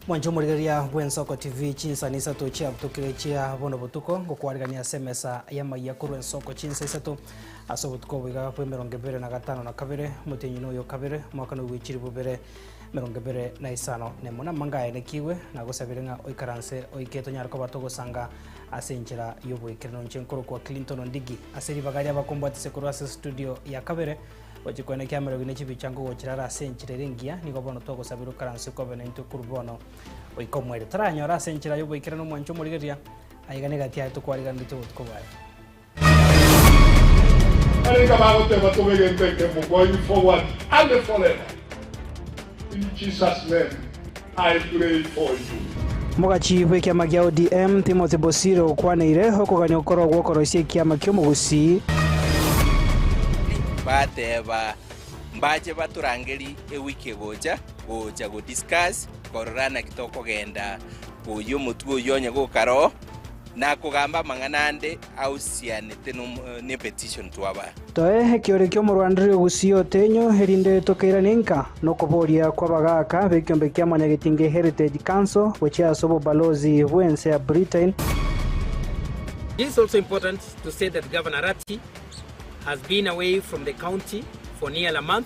Mwanche omorigereria bw'Ensoko TV chinsani isato chiabutokire chia bono botuko, ngokwarigania ase emesa y'amaiya korwa Ensoko chinsa isato ase obotuko oboiga bw'emerongo ebere na gatano na kabere, omotienyi noyo kabere, omwaka noigwa chilifu bibere emerongo ebere na isano nemo. Namanga aye nekigwe, nagosabire ng'a oikaranse oike tonyare koba togosanga ase enchera y'oboikeranu. Inche nkorokwa Clinton Ondigi ase ribaga ri'abakombwatisia korwa ase studio ya kabere. Gochia kwane kiamererwe ne chibicha nkogochera are ase enchera ere engiya, nigo bono twagosabire okaranse kobe naintwe korwa bono goika omoerio. Toranyore ase enchera y'oboikeranu omwancho omorigereria, aiga negati yaye tokwariganeretie obotuko bwaye. Barenge bagoteba tobe egento ekemo going forward and forever in Jesus name I pray for you. Mogachi bw'ekiama gia ODM, Timothy Bosire okwaneire okogania okoroo gw'okoroisia ekiama ki'omogusii. Bateba mbache batorangeri ewiki egocha gocha go discuss korora naki tokogenda koyia omotwe oyio onye gokare oo. Na kogamba amang'ana ande ausianete ne petition twabaa. Toe ekiore ki'omorwandereri ogusii otenyo, erinde tokeirane inka, nokoboria kw'abagaaka b'ekiombe kia Mwanyagetinge Heritage Council gochia ase obobalozi bw'ense ya Britain. It is also important to say that Governor Arati has been away from the county for nearly a month.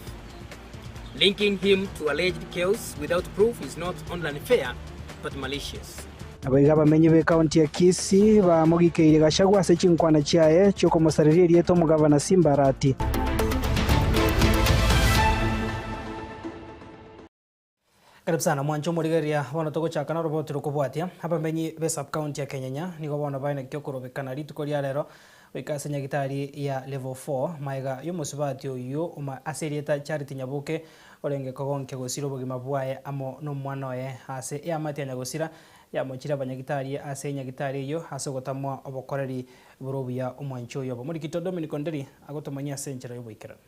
Linking him to alleged chaos without proof is not only unfair but malicious. Naboigo abamenyi b'ekaunti ya Kisii bamogikeirie Gachagua ase chinkwana chiaye chi'okomosareria erieta omogavana Simba Arati. Karibu sana mwanche omorigereria, bono togochaka noroboti rokobwatia. Abamenyi be sub-county ya Kenyenya nigo bono baenekire okorobekana rituko ria rero goika ase nyagitari ya level 4 maega y'omosubati oyio oma ase erieta Charity Nyaboke orenge kogonkia gosira obogima bwaye amo nomwana oye ase eamate ya nyagosira yamochire abanyagitari ase enyagitari eyio ase ogotamwa obokoreri bore obuya omwanchi oyo obo. Morikito Dominic Onderi agotomanyia ase enchera y'oboikeranu.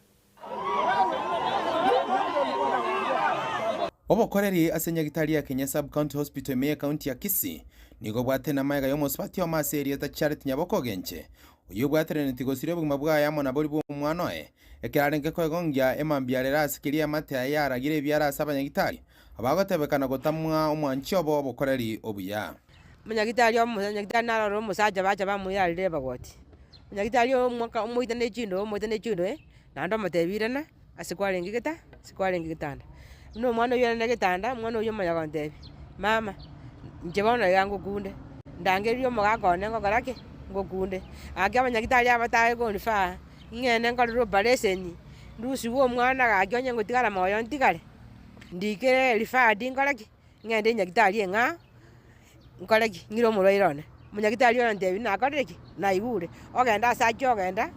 Obokoreri ase nyagitari ya Kenya Sub-County Hospital ime y'Ekaunti ya Kisii nigo bwatena amaega y'omosubati omo ase erieta Charity Nyaboke Ogenche, oyio obwaterenetie gosiria obogima bwaye amo na boria bw'omwana oye ekero arenge koegongia emambia arere ase keria eamate yaye yaragire ebiara ase abanyagitari abagotebekana gotamwa omwanchi obo obokoreri obuya. Omonyagitari omo omonyagitari narore omosacha bacha bamoyarire ebagoti, omonyagitari omoka omoite ne chindoe omoite ne chindoe, naende omotebi irana ase kwarenge geta ase kwarenge getanda. Buna omwana oyio arenge getanda, omwana oyio omanya gontebia, mama inche bono iga ngokunde, ndangererie omogaka one ngokora ki? Ngokunde. Gaki abanyagitari aba batare konifaa, ng'ende nkorere operation, ndusiwe omwana gaki onye ngotigara moyo ntigare, ndikere referred nkore ki? Ng'ende enyagitari eng'ao, nkore ki? Ng'ire omorwaire one. Omonyagitari oyo ontebia nakorire ki? Naigure. Ogende ase achia ogenda,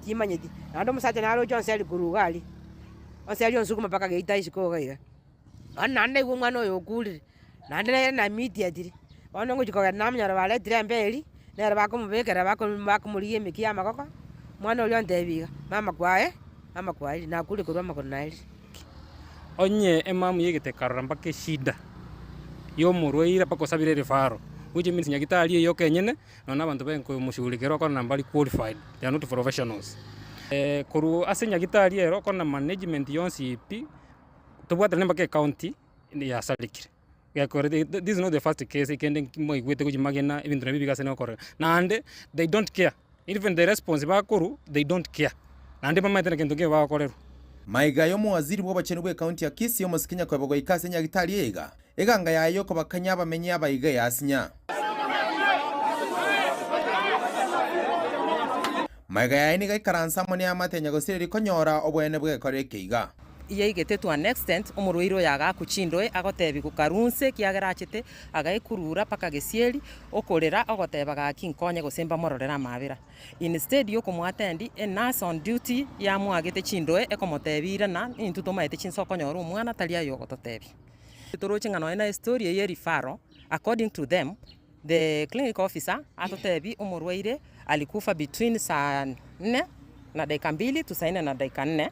timanyeti. Naende omosacha naroche onseri korwa iga aria, onseri onsukuma mpaka geita isiko iga iga. Bono naende naigwa omwana oyo okurire, naende nere na immediately, bono ngochia kogenda namonyora baretire emberi, nere bakomobekera bako bakomorigia emeki ya amagoko, omwana oria ontebia iga, mama kwaye, mama kwaerire, nakure korwa amagoro naerire. Onye emamu yegete ekarora mpaka eshida y'omorwaire mpaka osabire referral, which means nyagetari eyio ekenyene nonya na abanto benkomoshughulikera okonyora mbari qualified, they are not professionals. Korwa ase nyagetari ero okonyora management yonsi pi, tobwatane mpaka ecounty yasarekire. Gekorete this is not the first case ekende mwaigwete gochia magena ebinto nabio biga ase nokorora. Naende they don't care, even the response bakorwa they don't care, naende bamaete na kento nkeiyo bagokorerwa. Maiga y'omowaziri bw'obochenu bw'ekaunti ya Kisii omosike Nyakwebo goika ase nyagitari eye iga, eganga yaye y'okobakanya abamenyi aba iga yasinya. Maiga yaye nigo aikaranse amo neamate ya nyagosira konyora oboene bw'egekora eke iga. Yaigete to an extent, omorwaire oyo agaakwa chindoe, agotebiwa karunse ekiagera achete, agaekurura mpaka gesieri, okorera, ogoteba gaki nkonye gose mbamororere amabera. Instead ya okomoattend, e nurse on duty yamwagete chindoe ekomotebia irana, intwe tomaete chinsa okonyora omwana tari aye ogototebia. Toroche ng'a nonye na estory eye ya referral, according to them, the clinic officer atotebie omorwaire alikufa between saa nne na dakika mbili to saa nne na dakika nne.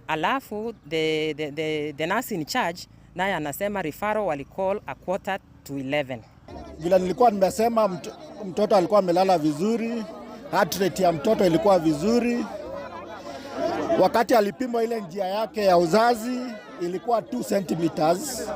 Alafu the, the, the, the nurse in charge naye anasema referral wali call a quarter to 11. Vile nilikuwa nimesema mt mtoto alikuwa amelala vizuri, heart rate ya mtoto ilikuwa vizuri. Wakati alipimwa ile njia yake ya uzazi Ilikuwa 2 centimeters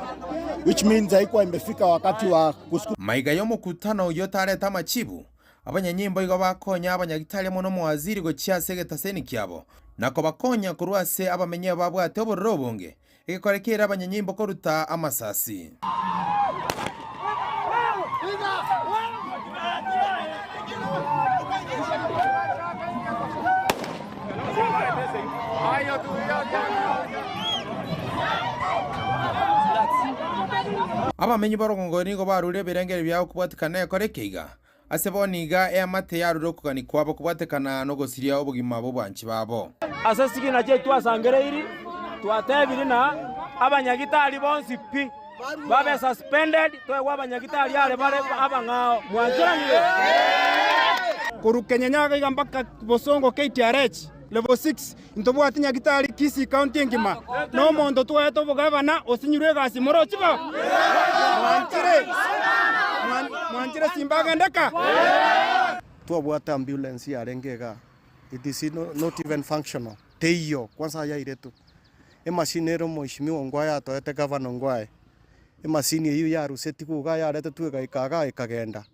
which means haikuwa imefika wakati wa kusukuma. Maiga y'omokutano oyio tarete amachibu, abanyanyimbo igo bakonya abanyagitari amo nomowaziri gochia ase egetaseni kiabo, na kobakonya korwa ase abamenyi ababwate obororo obonge, egekore kere abanyanyimbo koruta amasasi. Abamenyi b'orogongo nigo barure ebirengererio biabo kobwatekana nekora ekeiga, ase bono iga eamate yarure okogania kwabo kobwatekana nogosiria obogima bw'obwanchi babo. Ase chigina chiaito twasangereiri, twatebire na abanyagitari bonsi pi babe suspended, toegwe abanyagitari are bare abang'ao. Mwancheranire? Korwa Kenyanyaga iga mpaka Bosongo KTRH level 6 ntobwati nyagitari Kisii county engima na omonto twaete obogavana osinyirwe egasi morochi bo? Mwanchire? Mwanchire Simba agende ka? Twabwate ambulance yarenge igaa, it is not even functional, teiyo kwanza yairetwe. Emachine ere omheshimiwa Ongwae atoete gavana Ongwae, emachine eyio yarusetigwe igaa yaretetwe egaika igaa ekagenda.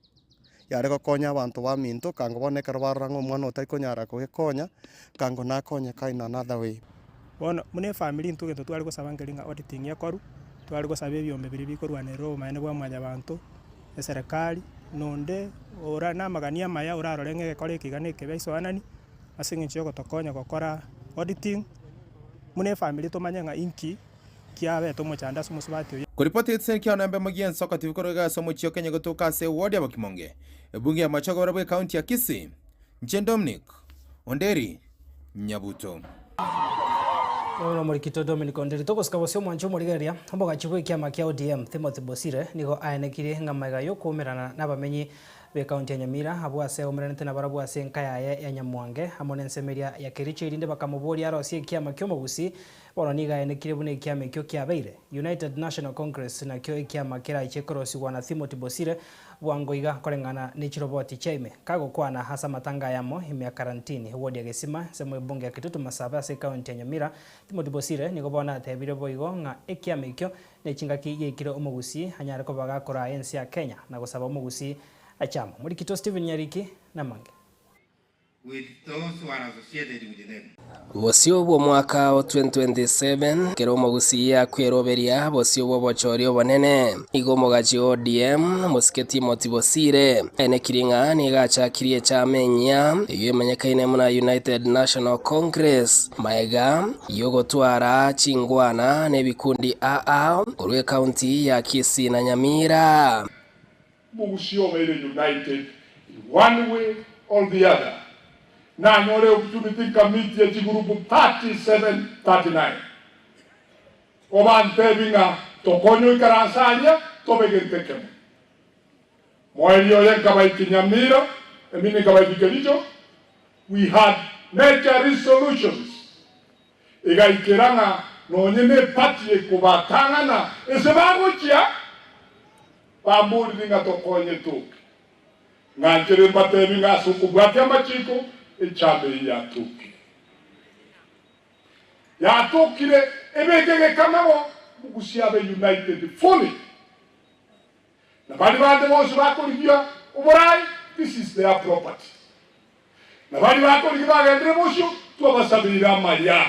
Yare gokonya abanto baminto, kango bono ekero barora ng'a omwana otari konyara kogekonya, kango nakonyeka in another way. Bono, buna efamiri intwe egento tware gosaba nkeri ng'a auditing ekorwe, tware gosaba ebiombe biria bikorwanerera obomaene bwa mwanyabanto, eserekari, na onde ora na amagani amaya orarore ng'a egekora eke iga na ekebe aisoanani, ase eng'encho ya ogotokonya gokora auditing, buna efamiri tomanye ng'a inki kiabete omochando ase omosubati oyo. Koripoti egetisani kia onembe mogia ensoko tibi korwa iga ase omochie o Kenya gotoka ase eward ya Bokimonge, ebunge ya Machogo barabwo ekaunti ya Kisii. Inche Dominic Onderi Nyabuto. Bono omorikito Dominic Onderi togosika bosio omwancho omorigereria, omogachi bw'ekiama kia ODM Timothy Bosire nigo aenekirie ng'a magega y'okoumerana nabamenyi b'ekaunti ya Nyamira abwo ase aumeranete nabarabwo ase enka yaye ya Nyamwange amo nensemo eria ya Kericho erinde bakamoboria arosie ekiama ki'omogusi Bono nigo aenekire buna ekiama ekio kiabeire. United National Congress nakio ekiama kerachie korosigwa na Timothy Bosire bwango iga koreng'ana ne chiroboti chia ime. Kagokwana ase amatanga ayamo ime ya Karantini, ward ya Gesima, ensemo y'ebunge ya Kitutu Masabe ase ekaunti ya Nyamira, Timothy Bosire nigo bono atebire boigo ng'a ekiama ekio nechingaki giaikire omogusii anyare koba gakoraa ense ya Kenya na gosaba omogusii ache amo. Morikito Stephen Nyariki namange. With those who are associated with them. Bosio bw'omwaka o 2027, kera omogusii akweroberia bosio bw'obochori obonene. Igo omogachi o ODM, Mosike Timothy Bosire, aenekirie ng'a nigo achakirie echama enyia eyio emanyekaine buna United National Congress maega y'ogotwara chingwana na ebikundi aa korwa ekaunti ya Kisii na Nyamira. Omogusii obeire united in one way or the other nanyore opportunity nkameetie chigurupu 37, 39 kobantebi ng'a tokonye oikaranse aria tobe gento ekemo. Moerio oye nkabaiki Nyamira, I mean nkabaiki Kericho, we had major resolutions egaikera ng'a nonye neparty ekobatang'ana ase bagochia Bamborire ng'a tokonye toke. Ng'anchere mbatebi ng'a ase okobwatia amachiko echando eye yatokire. Yatokire ebeke egekamago mogusie abe united fully. Na baria bande bonsi bakorigia oborai this is their property. Na baria bakorigia bagendire bosio twabasabeire amaya.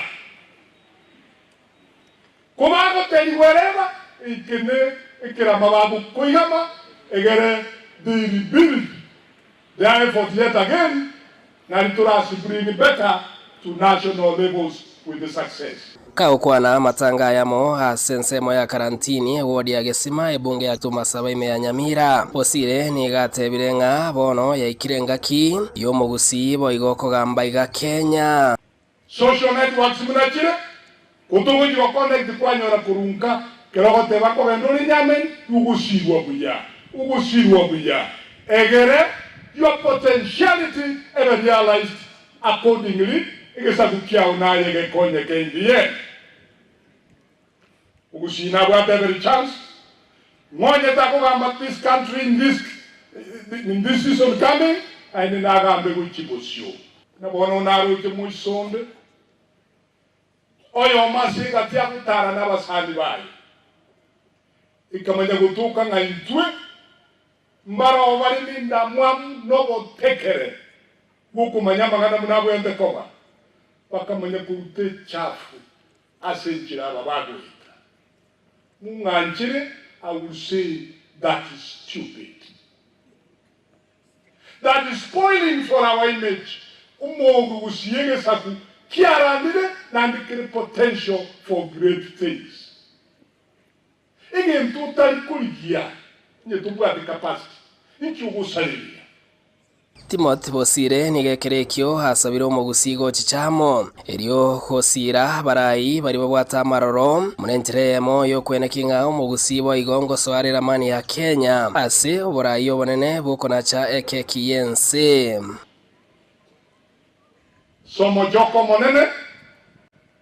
Kobagoterigwa ereba, eke ne ekerama bagokoigama, egere they rebuild their effort yet again, nari torasi bring better to national levels with success. Kagokwana amatanga ayamo ase ensemo ya Karantini, ewodi ya Gesima, ebunge ya Tumasaba ime ya Nyamira. Bosire nigo atebire ng'a bono yaikire engaki y'omogusii boigo okogamba iga Kenya. Social networks buna chire, kotogochi go connect kwanyora korwa nka kero ogoteba kogenda ore nyameni ugosirwa buya ugosirwa buya egere your potentiality ebe realized accordingly egesaku kiao naye gekonyeke in the end. Ogusii nabwate every chance ng'onyete akogamba this country in this in this season coming aende nagambe gochia bosio. Na bono naroche moisonde. Oyomo ase egati agotara nabasani baye. Ekamanya gotoka ng'a intwe mbaroo bare nendamwamu nobotekere bw'okomanya amang'ana buna abwenerete koba, bakamanya koruta echafu ase enchera aba bagoeta. Mong'anchere, I will say that is stupid. That is spoiling for our image, omongo gosiya egesaku kiaramire naende kere potential for great things. Egento otari korigia onye tobwate capacity, inki ogosareria? Timothy Bosire nigo ekero ekio asabire omogusii gochicha amo, erio gosiira abarai baria babwate amaroro, buna enchera eyemo y'okwenekia ng'a omogusii boigo ngosoa are eramani ya Kenya ase oborai obonene bw'okonacha ekeki y'ense. Somochoko omonene,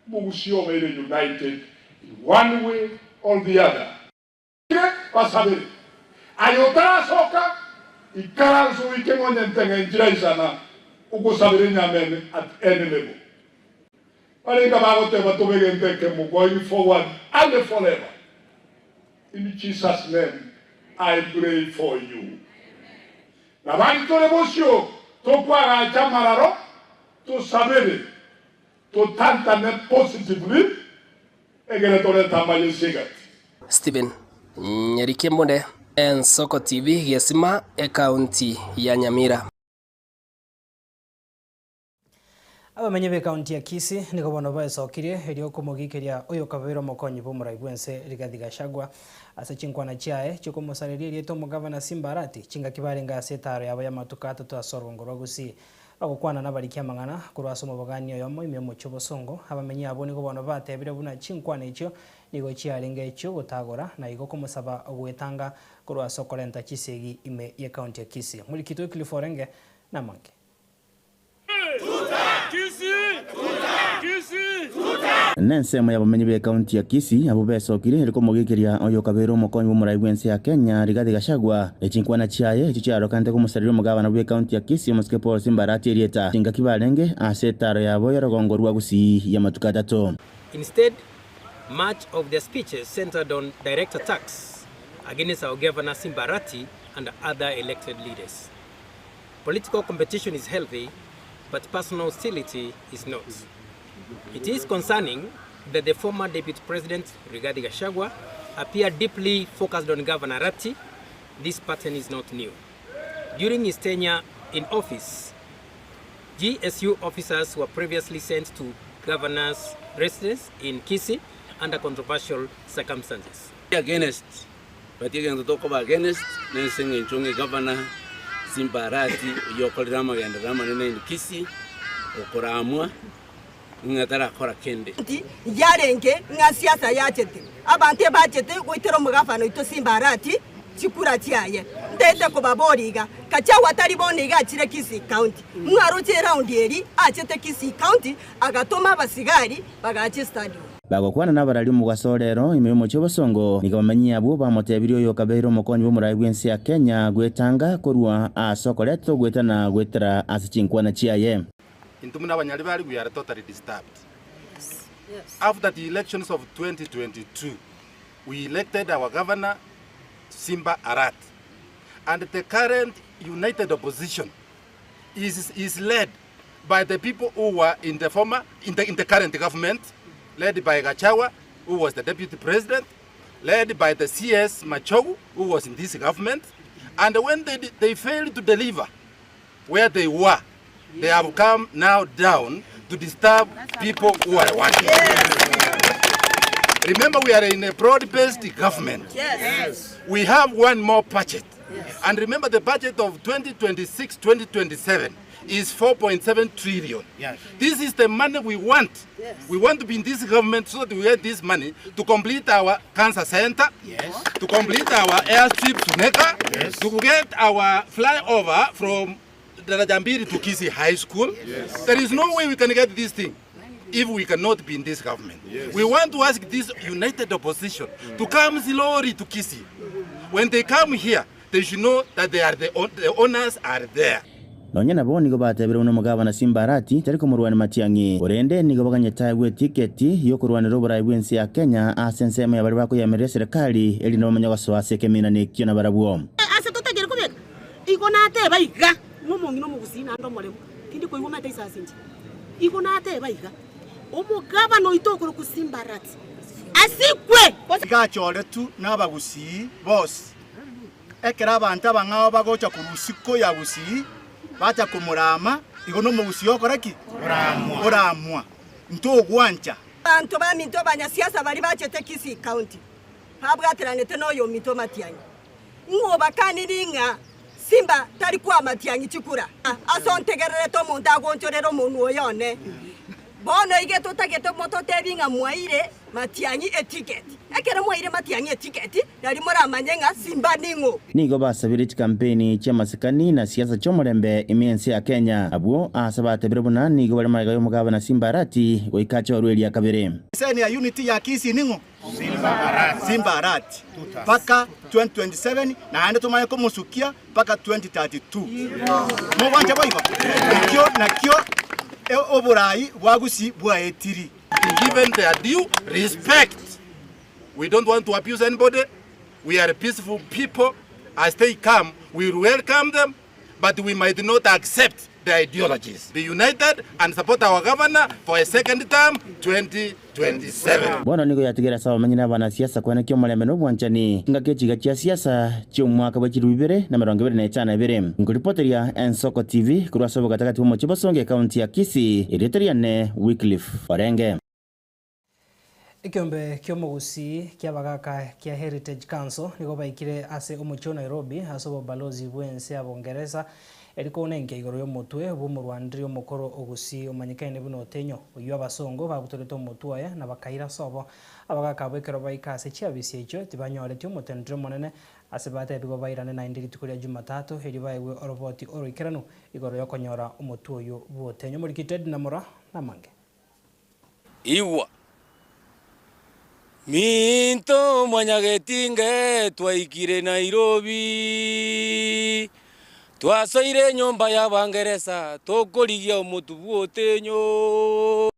omogusii obeire united in one way or the other. Basabere. Aye otarasoka, ikaranse oike ng'onye nteng'e enchera isana ogosabera enyameme at any level. Barenge bagoteba tobe egento ekemo going forward and forever. In Jesus name I pray for you. Na bari tore bosio tokwagacha amararo tosabere Totantane positively egere torete amayesi egati. Stephen Nyarike Mbunde, Ensoko TV, Gesima, Ekaunti ya Nyamira. Abamenyi b'ekaunti ya Kisii nigo bono baesokirie erio komogikeria oyokabeire omokonyi bw'omorai bw'ense Rigathi Gachagua ase chinkwana chiaye chiokomosareria erieta omogavana Simba Arati chingaki barenge ase etaaro yabo y'amatuko atato ase orwongo rwa Gusii. Bagokwana nabariki amang'ana korwa ase omobogani oyomo ime omochie obosongo, abamenyi abwo nigo bono batebire buna chinkwana echio nigo chiarenge echi'ogotagora, na igo komosaba gwetanga korwa ase okorenta chisegi ime y'ecounty ya Kisii. Morikito Wycliffe Orenge namange. Nensemo y'abamenyi b'ekaunti ya Kisii abwo besokire ere komogekeria oyokabeire omokonyi bw'omorai bw'ense ya Kenya Rigathi Gachagua. Chinkwana chiaye echio chiarokanete komosareria omogabana bw'ekaunti ya Kisii omosike Paul Simba Arati erieta chingaki barenge ase etaaro yabo y'orogongo rwa Gusii y'amatuko atato. Instead, much of their speeches centered on direct attacks against our Governor Simba Arati and other elected leaders. Political competition is healthy, but personal hostility is not. It is concerning that the former Deputy President, Rigathi Gachagua, appeared deeply focused on Governor Arati. This pattern is not new. During his tenure in office, GSU officers were previously sent to governor's residence in Kisii under controversial circumstances. Against but egento tokoba against nense eng'encho ng'a egavana Simba Arati oyio okorire amagenderero amanene in Kisii okoramwa ng'a tarakora kende. Nti yarenge ng'a siasa yachete, abanto ebachete goitera omogavana oito Simba Arati chikura chiaye. Ntaete kobaboria iga, Gachagua tari bono iga achire Kisii County. Mwaroche eround eri achete Kisii County agatoma abasigari bagacha estadium. Bagokwana nabarari omogaso o rero ime y'omochie obosongo, nigo bamenyie abwo bamotebirie oyokabeire omokonyi bw'omorai bw'ense ya Kenya gwetanga korwa ase okoreta ogwetana goetera ase chinkwana chiaye. Intwe buna abanyaribari we are totally disturbed. After the elections of 2022 we elected our governor Simba Arati and the current united opposition is, is led by the people who were in the former, in the, in the current government, led by Gachagua, who was the deputy president, led by the CS Machogu, who was in this government, and when they, they failed to deliver where they were, they have come now down to disturb people who are working. Remember, we are in a broad-based government. Yes. We have one more budget. And remember, the budget of 2026-2027 is 4.7 trillion. Yes. This is the money we want. Yes. We want to be in this government so that we get this money to complete our cancer center, Yes. to complete our airstrip Suneka, Yes. to get our flyover from Darajambiri to Kisii High School. Yes. There is no way we can get this thing if we cannot be in this government. Yes. We want to ask this united opposition to come slowly to Kisii. When they come here, they should know that they are the, the owners are there. Nonya nabo nigo batebire buna omogabana Simba Arati tari komorwania Matiang'i, korende nigo baganyete aegwe etiketi y'okorwanera oborai bw'ense ya Kenya ase ensemo ya baria bakoyemerera eserekari erinde bamanye gosoa ase ekeminana ekio nabarabwo. Ase totagere kobeka igo nateba iga, ng'a omong'ina omogusii naende omoremu, tindi koigwa omanyete isasi inche. Igo nateba iga, omogabana oito okorokwa Simba Arati asikwe! Iga achoretwe nabagusii bonsi. Ekero abanto abang'ao bagocha korwa isiko ya Gusii bacha komorama, igo nomogusii okora ki? Oramwa. Ntogwancha. Abanto baminto abanyasiasa baria bachete Kisii County babwateranete noyominto Matiang'i, ng'o obakaniri ng'a Simba tari koa Matiang'i chikura? Ase ontegererete omonto agonchorera omonwa oye one. Bono iga totagete mototebi ng'a mwaire Matiang'i etiketi. Ekero mwaire Matiang'i etiketi, nario moramanye ng'a Simba ning'o. Nigo basabire chikampeni chi'amasikani na siasa chi'omorembe ime y'ense ya Kenya. Abwo aase batebire buna nigo bare magega y'omogabana Simba Arati goika achorwe eria kabere. Eseni ya unity ya Kisii ning'o? Simba Arati mpaka 2027 naende tomanye komosukia mpaka 2032. Mogwancha boigo? Ekio nakio oborai bwa Gusii bwaetiri. Given their due respect. We don't want to abuse anybody, we are peaceful people, as they come we will welcome them but we might not accept their ideologies. Be united and support our governor for a second term 2027. Bono nigo yatigere ase abamenyi na abanasiasa koenekia omorembe na obwanchani chingaki echiga chia siasa chi'omwaka bwe chilifu ibere na emerongo ebere na etano ebere. Nkoripoteria Ensoko TV korwa ase obogatagati bw'omochie Bosongo ekaunti ya Kisii, erieta riane Wycliffe Orenge. Ekeombe ki'omogusii ki'abagaka kia Heritage Council nigo baikire ase omochie o Nairobi ase obobalozi bw'ense ya Bongeresa eri kounenkia igoro y'omotwe bw'omorwandiri omokoro o Gusii omanyekaine buna Otenyo, oyio abasongo babutorete omotwe oye na bakaira sobo. Abagaka abwo ekero baika ase chiabisi echio tibanyoreti omotendri omonene ase batebigwa bairane naende rituko ria Jumatatu erio baegwe oroboti oroikeranu igoro y'okonyora omotwe oyio bw'Otenyo. Omoriki Ted Namora namange. Igwa, minto mwanyagetinge twaikire Nairobi, twasoire enyomba y'Abangeresa tokorigia omotu bw'otenyo.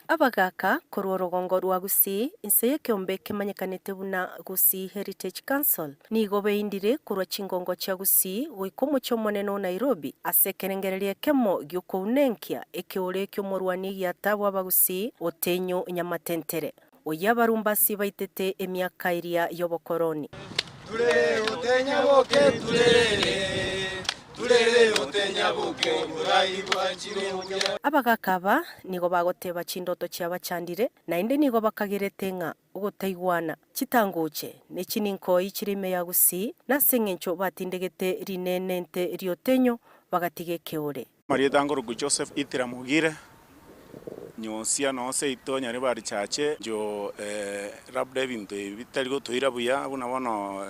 Abagaaka korwa orogongo rwa Gusii inse y'ekeombe kemanyekanete buna Gusii Heritage Council nigo beindire korwa chingongo chia Gusii goika omochie omonene o Nairobi ase ekerengererio ekemo gi'okounenkia ekeore ki'omorwani egiata bw'Abagusii Otenyo Nyamatentere, oyio Abarumbasi baitete emiaka eria y'obokoroni. Turere otenyaboke turere, turere otenyaboke oborai bwachire buya. Abagaaka aba nigo bagoteba chindoto chiabachandire, naende nigo bakagerete ng'a ogotaigwana, chitangoche, ne chininkoi chire ime ya Gusii, na ase engencho batindegete rinenente ri'otenyo, bagatiga ekeore. Amarieta nkorokwa Joseph Ithira Mogire, nyosia noo seito Nyaribari Church, incho labda ebinto ebi bitari gotoira buya buna bono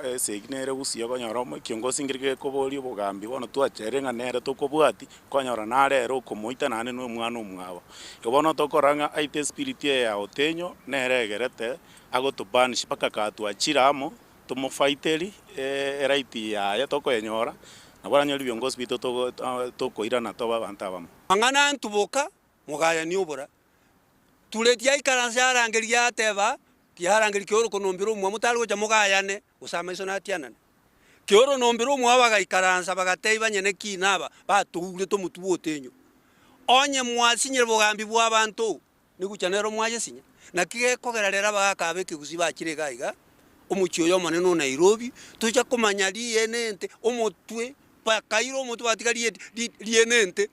esegi nere gusii okonyora ekiongosi nkeri gekoboria obogambi bono twacherire ng'a nere tokobwati, Okonyora nare ere okomoita naende nomwana omwabo. Igo bono tokorora ng'a aite espiriti eye ya otenyo nere egerete agotobanish mpaka kaa twachire amo tomofaiteri eright yaye tokoyenyora nabo oranyore ebiongozi biaito tokoirana tobe abanto abamo. Mang'ana ntuboka mogayani obora. Tureti yaikaransa yarangeria yateba, yarangeria kioro konombera omwa motari gocha mogayane, gose amaiso natianane. Kioro nombera omwabo bagaikaransa bagatebia banyene ki naba batourete omotwe bw'otenyo. Onye mwasinyire bogambi bw'abanto, negocha nero mwayesinya. Naki gekogera rero abagaka aba ekegusii bachire iga iga, omochie oyo omonene o Nairobi, tocha komanya rienente omotwe, bakaira omotwe batiga rie rienente.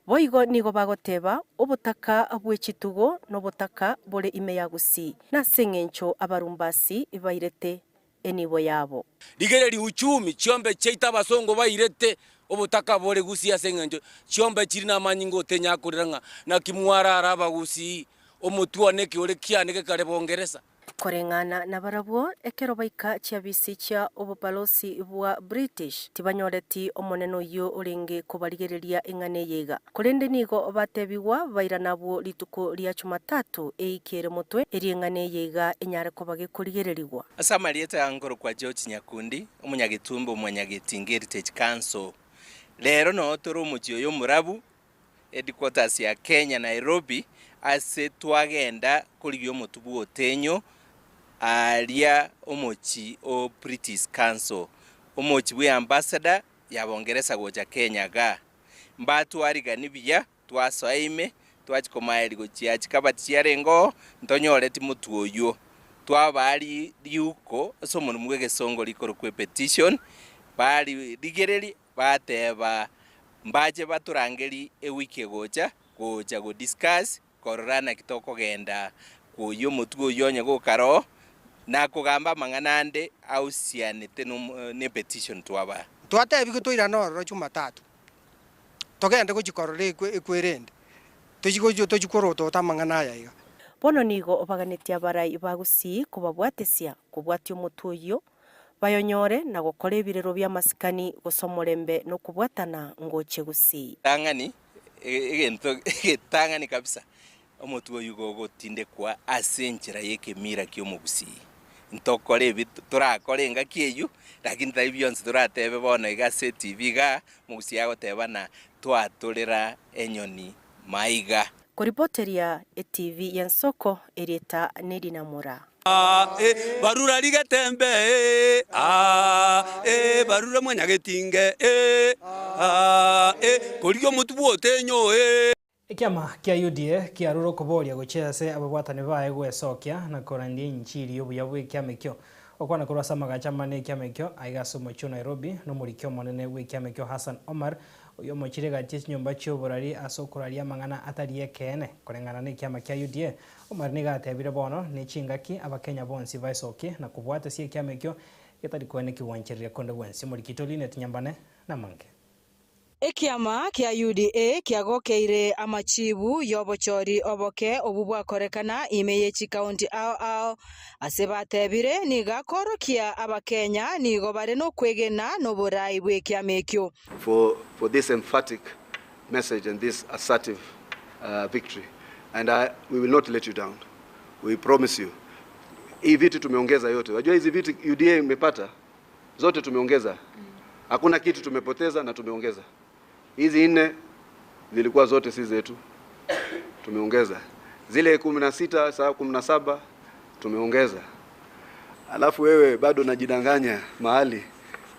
Boigo nigo bagoteba, Obotaka bwe chitugo nobotaka bore ime ya Gusii, nase engencho abarumbasi bairete enibo yabo. Rigereria uchumi, chiombe chiaito abasongo bairete obotaka bore Gusii ase engencho chiombe chiri namanyinga otenyakorera ng'a naki mwarara abagusii, omotwe one ekeore kiane gekare bongeresa. Koreng'ana nabarabwo, ekero baika chiabisi chia obobalosi bwa British, tibanyoreti omonene oyio orenge kobarigereria eng'ana eye iga. Korende nigo batebigwa bairane abwo rituko ria Chumatatu eiki ere motwe, erio eng'ana eye iga enyare koba gekorigererigwa. Ase amarieta ya nkorokwa George Nyakundi, omonyagetumbe o Mwanyagetinga Heritage Council. Rero noo tore omochie oyo omorabu, headquarters ya Kenya Nairobi, ase twagenda korigia omotwe bwa Otenyo aaria omochie o British Council, omochie bwe ambassador ya Bongeresa gocha Kenya igaa. Mbatwarigani buya, twasoa ime, twachia komaeria gochia chikabati chiarenge oo, ntonyoreti motwe oywo. Twabaa riuko ase omonwa bw'egesongo rikorokwa epetition, barigereria bateba mbache batorangerie ewiki egocha, gocha go discuss korora naki tokogenda kwoyia omotwe oyio onye gokare oo, na kogamba amang'ana ande ausianete ne petition twabaa. Twatebigwe toirane ororo Jumatatu, togende gochia korora ekwerende, tochia tochia korotota amang'ana aya iga. Bono nigo baganetie abarai ba Gusii kobabwatesia kobwatia omotwe oyio, bayonyore na gokora ebirero bi'amasikani gose omorembe na okobwatana ngoche Gusii. Tang'ani, egento egetang'ani kabisa, omotwe oyio gogotindekwa ase enchera y'ekemira ki'omogusii. Ntokore ebi torakore engaki eyio, lakini tari bionsi toratebe bono iga ase etibi igaa, omogusii agoteba na twatorera enyoni maiga. Koripoteria etibi y'ensoko erieta nerinamura. Eh, barura rigetembe eh, ah, eh, barura mwanyagetinge eh, ah, eh, korigia omotwe bw'otenyo eh. Ekiama kia UDA kiarure okoboria gochia ase ababwatani baye gwesokia na korandia enchiri y'obuya bw'ekiama ekio. Gokwana korwa ase amagacho amanene y'ekiama ekio aiga ase omochie o Nairobi nomoriki omonene bw'ekiama ekio Hassan Omar oyio omochire egati ye chinyomba chi'oborari ase okoraria amang'ana atari ekeene koreng'ana nekiama kia UDA. Omar nigo atebire bono nechingaki abakenya bonsi baesokie na kobwatesia ekiama ekio getari koeneki gwanchereria konde gwensi. Omoriki oito Linet Nyambane namange. Ekiama kia UDA kiagokeire amachibu y'obochori oboke obwo bwakorekana ime ye chikaunti ao ao ase batebire nigo akorokia abakenya nigo bare nokwegena noborai bw'ekiama ekio. For for this emphatic message and this assertive victory and I, we will not let you down we promise you. Hii viti tumeongeza yote, wajua hizi viti UDA imepata zote tumeongeza, hakuna kitu tumepoteza na tumeongeza. Hizi nne zilikuwa zote si zetu, tumeongeza zile 16 saa 17 tumeongeza. Alafu wewe bado unajidanganya mahali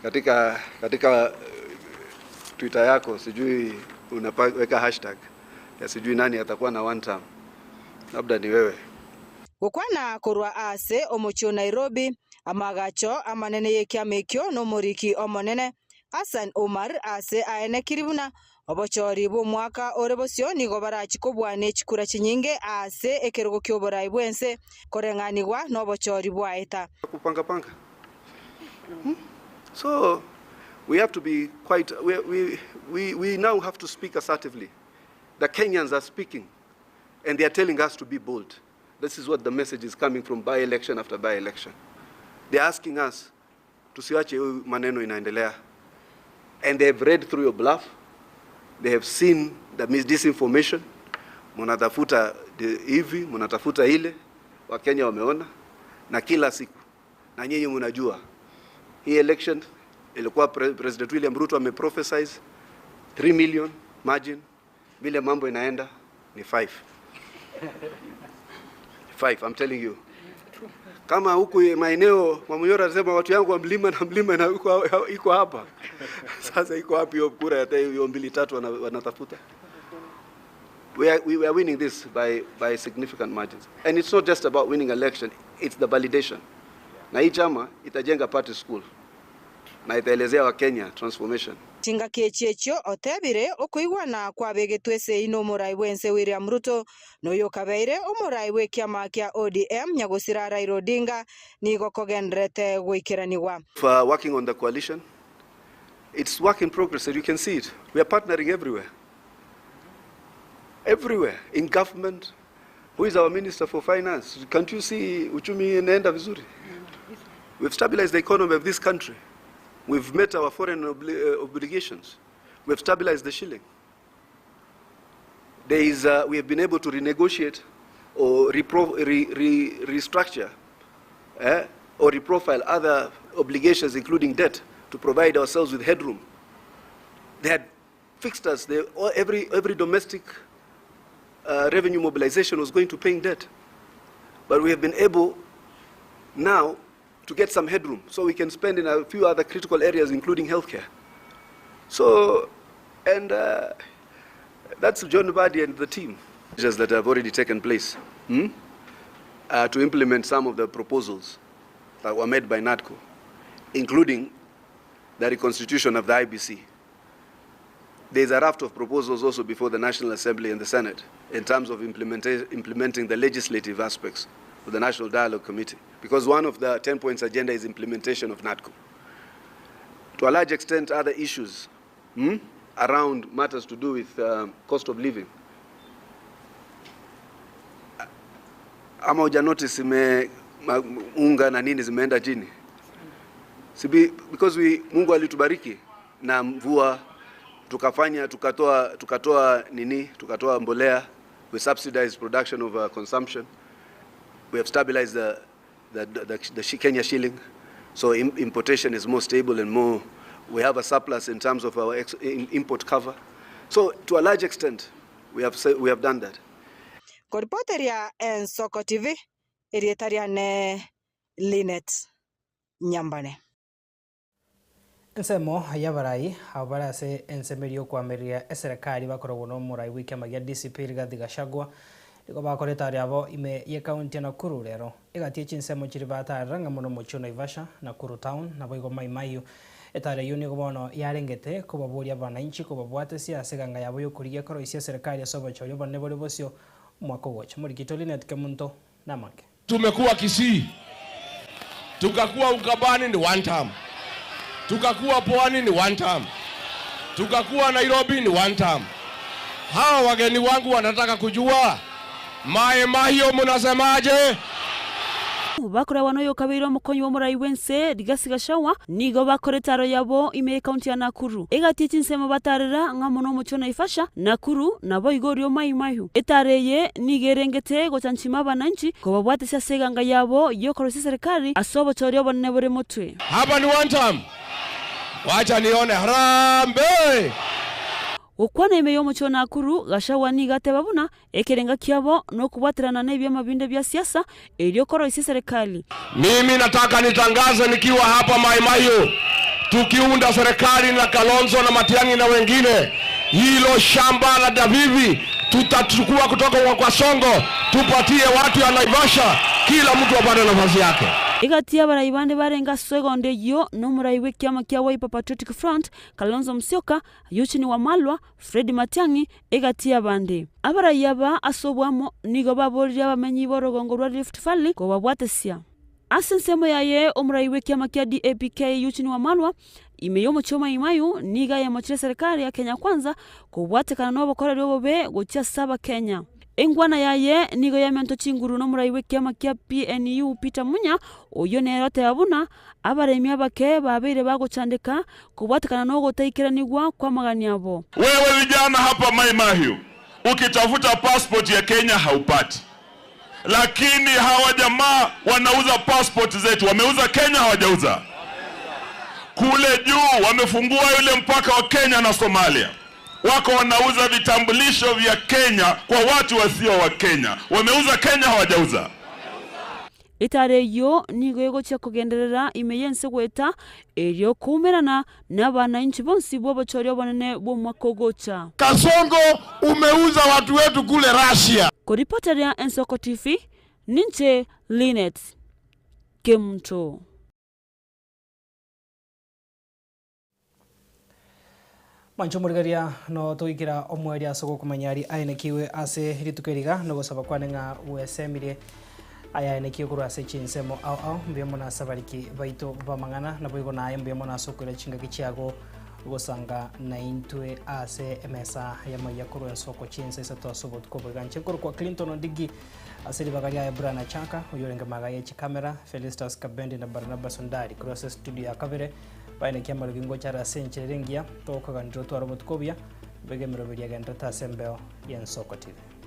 katika katika Twitter yako, sijui unaweka hashtag ya sijui nani atakuwa na one term, labda ni wewe. Gokwana korwa ase omochie o Nairobi, amaagacho amanene y'ekiama ekio nomoriki omonene Hassan Omar ase aenekiri buna obochori bw'omwaka ore bosio nigo barachi kobua ne chikura chinyinge ase ekerogo ki'oborai bw'ense koreng'anigwa nobochori bwaeta. Kupanga panga hmm? So we have to be quite we, we, we, we now have to speak assertively. The Kenyans are speaking and they are telling us to be bold. This is what the message is coming from by election after by election. They are asking us tusiwache hiyo maneno inaendelea. And they have read through your bluff. They have seen the disinformation. Mnatafuta hivi, mnatafuta ile. Wakenya wameona na kila siku, na nyinyi mnajua hii election ilikuwa President William Ruto ameprophesize 3 million margin, vile mambo inaenda ni 5 5, I'm telling you. Kama huku maeneo Mwamuyora anasema watu yangu wa mlima na mlima na iko hapa. Sasa iko wapi hiyo kura ya hiyo mbili tatu wanatafuta? We are winning this by significant margins. And it's not just about winning election, it's the validation. Na hii chama itajenga party school na itaelezea Wakenya transformation. Chingaki echi echio otebire okoigwana kwabegetwe esei na omorai bw'ense William Ruto na oyo okabeire omorai bw'ekiama kia ODM nyagosira Raila Odinga nigo kogenderete goikeranigwa. For working on the coalition, it's work in progress and you can see it. We are partnering everywhere. Everywhere, in government. Who is our minister for finance? Can't you see uchumi inaenda vizuri? We've stabilized the economy of this country. We've met our foreign obligations. We've stabilized the shilling. We have been able to renegotiate or restructure or reprofile other obligations, including debt, to provide ourselves with headroom. They had fixed us, they, every, every domestic uh, revenue mobilization was going to paying debt. But we have been able now to get some headroom so we can spend in a few other critical areas, including healthcare. So, and uh, that's John Mbadi and the team. Measures that have already taken place hmm, uh, to implement some of the proposals that were made by NADCO, including the reconstitution of the IBC. There's a raft of proposals also before the National Assembly and the Senate in terms of implementing the legislative aspects of the National Dialogue Committee, because one of the 10 points agenda is implementation of NADCO. To a large extent, other issues hmm, around matters to do with cost of living. Ama huja notice ime unga na nini zimeenda chini. Sibi, because we, Mungu alitubariki na mvua tukafanya tukatoa tukatoa nini tukatoa mbolea we subsidized production of uh, consumption we have stabilized the, the, the, the Kenya shilling so im importation is more stable and more we have a surplus in terms of our ex import cover so to a large extent we have we have done that Koripoteria Ensoko TV erieta riane Linet Nyambane. Ensemo y'abarai abo bare ase ensemo eria okwamereria eserekari bakoragwo na omorai bwa ekiama gia DCP Rigathi Gachagua nigo bakorete aria abo ime ya ekaunti ya Nakuru rero egati echinsemo chiri batarera ng'a mono omochie o Naivasha, Nakuru town nabo igo Mai Mahiu etara eyio nigo bono yarengete kobaboria abananchi kobabwatesia ase eganga yabo yokorigia koroisia eserekari ase obochori obonene bore bosio omwaka ogocha. Morikito Linet Kemunto namange. Tumekuwa Kisii, tukakuwa Ukambani ni one term, tukakuwa Pwani ni one term, tukakuwa Nairobi ni one term. Hawa wageni wangu wanataka kujua Mai Mahiu munasemaje? Bakoragwa noyo okabeire omokonyi bw'omorai bw'ense Rigathi Gachagua nigo bakora etaro yabo ime y'ekaunti ya Nakuru. Egati ye chinsemo batarera ng'a mono omochie o Naivasha, Nakuru, naboigo oria o Mai Mahiu. Etaro eye nigo erengete gochanchima abananchi kobabwatesia ase eganga yabo y'okorosia eserekari ase obochori obonene bore motwe. Hapa ni one term. Wacha nione harambee! Gokwana ime y'omochie o Nakuru, Gachagua nigo ateba buna Ekerenga kiabo nokobwaterana nebiama binde bia siasa erio koroisia eserekari. Mimi nataka nitangaze nikiwa hapa Mai Mahiu, tukiunda serikali na Kalonzo na Matiang'i na wengine, hilo shamba la Davivi tutachukua kutoka kwa Kasongo tupatie watu ya Naivasha, kila mtu apate nafasi yake. Egati y'abarai bande barenge ase egondo eyio nomorai bw'ekiama kia Wiper Patriotic Front, Kalonzo Musyoka, Eugene Wamalwa, Fred Matiang'i, egati y'abande. Abarai aba ase oboamo nigo baboririe abamenyi b'orogongo rwa Rift Valley kobabwatesia. Ase ensemo yaye omorai bw'ekiama kia DAP-K Eugene Wamalwa, ime y'omochie o Mai Mahiu nigo ayemochire eserekari ya Kenya Kwanza kobwatekana nobokoreri obobe gochia ase abakenya. Engwana yaye nigo yamentwa chinguru nomorai bw'ekiama kia PNU Peter Munya, oyio nere oteba buna Abaremi abake babeire bagochandeka kobwatekana nogotaikeranigwa kw'amagani abo. Wewe vijana hapa Mai Mahiu, ukitafuta passport ya Kenya haupati, lakini hawa jamaa wanauza passport zetu. Wameuza Kenya, hawajauza kule juu. Wamefungua yule mpaka wa Kenya na Somalia, wako wanauza vitambulisho vya Kenya kwa watu wasio wa Kenya. Wameuza Kenya, hawajauza. Etara eyio nigo egochia kogenderera ime y'ense goeta, erio koumerana nabanainchi bonsi bw'obochori obonene bw'omwaka ogocha. Kasongo umeuza watu wetu kule Russia. Koripoteria Ensoko TV, ninche Linet Kemunto. Mwanche omorigereria no toikera omoerio ase ogokomanya aria aenekiwe ase rituko eri iga, nogosaba kwane ng'a bwesemirie aya aenekiwe korwa ase chinsemo ao ao. Mbuya mono ase abariki baito b'amang'ana, naboigo naye mbuya mono ase okoira chingaki chiago gosanga naintwe ase emesa y'amaiya korwa ensoko chinsa isato ase obotuko obo iga. Inche nkorokwa Clinton Ondigi ase ribaga riaye Brian Achaka, oyio orenge magega ye chikamera, Felistus Kabendi na Barnabas Ondari korwa ase estudio ya kabere. Baenekia amarogi ngocha are ase enchera ere engiya, togokaganera otware obotuko obuya, bega emeroberio egenderete ase embeo y'Ensoko TV.